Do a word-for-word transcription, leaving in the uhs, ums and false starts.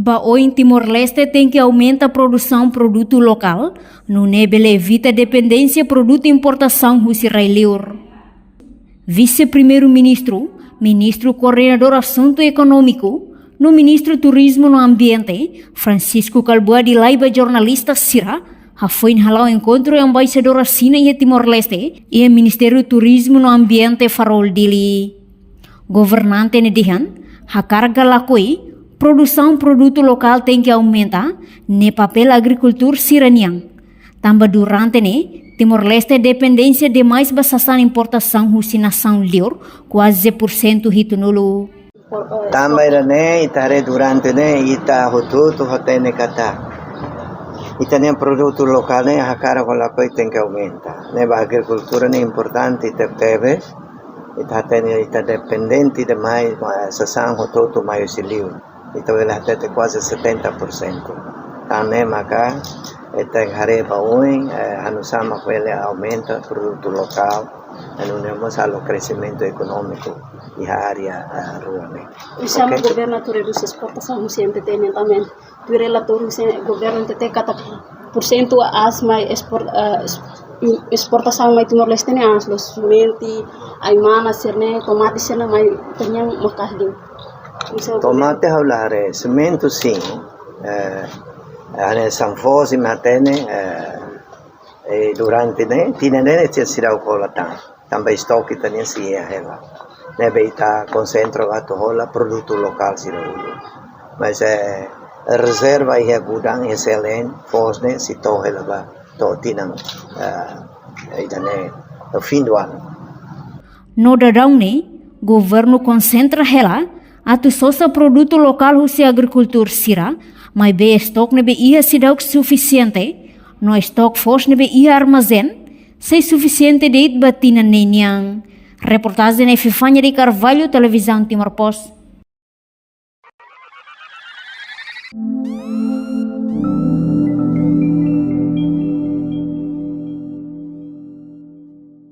Ba oin, Timor-Leste tenke aumenta produsaun produtu lokál, nune'e bele evita dependénsia produtu importasaun husi rai-liur. Vise-Primeiru-Ministru, Ministru Koordenadór Asuntu Ekonómiku, no Ministru Turizmu no Ambiente, Francisco Kalbuadi, laiha ba jornalista sira, hafoin hala'o enkontru Embaixadór Xina iha Timor-Leste, iha Ministériu Turizmu no Ambiente, Farol, Dili. Governante ne'e dehan, hakarak ka lakohi, produsaun produtu lokál tenke aumenta, ne'e papél agrikultór sira-nian. Tanba durante ne'e, Timor-Leste dependénsia demais ba sasán importasaun husi nasaun liur, kuaze pursentu hitunulu. Tanba ida-ne'e, ita haree durante ne'e, ita hotu-hotu hatene katak ita-nia produtu lokál ne'e hakarak ka lakohi tenke aumenta. Ne'e ba agrikultura ne'e importante tebetebes. Ita hatene ita dependente demais ba sasán hotu-hotu mai husi liur. Ita bele hatete kuaze setenta pursentu. Tan ne'e maka ita haree ba oin, eh, hanusá mak bele aumenta produtu lokál, nune'e mós halo kresimentu ekonómiku iha área, eh, rua ne'e. Oinsá mak governu atu redús esportasaun husi N T T nian também? Tuir relatóriu husi governu N T T katak pursentu aas mai espor-, eh, es-, esportasaun mai Timor-Leste ne'e aas, loos, simente, ai-manas sira-ne'e, tomate sira-ne'e mai ita-nian maka'as liu. Tomate ha'u la haree, simente sin, eh, hanesan foos imi hatene, eh, eh, durante ne'e, tinan ne'e seidauk hola tan. Tanba estoke ita-nian sei iha hela. Ne'ebé ita konsentra atu hola produtu lokál sira uluk. Mas, eh, rezerva iha gudang, iha selen, foos ne'e sei to'o hela ba to'o tinan, eh, ida-ne'e, no fim do ano. No daudaun ne'e, governu konsentra hela atu sosa produtu lokál husi agrikultór sira, maibé estoke ne'ebé iha seidauk sufisiente, no estoke foos ne'ebé iha armazén sei sufisiente de'it ba tinan ne'e nian. Reportajen Epifania de Carvalho, Televizaun Timor Post.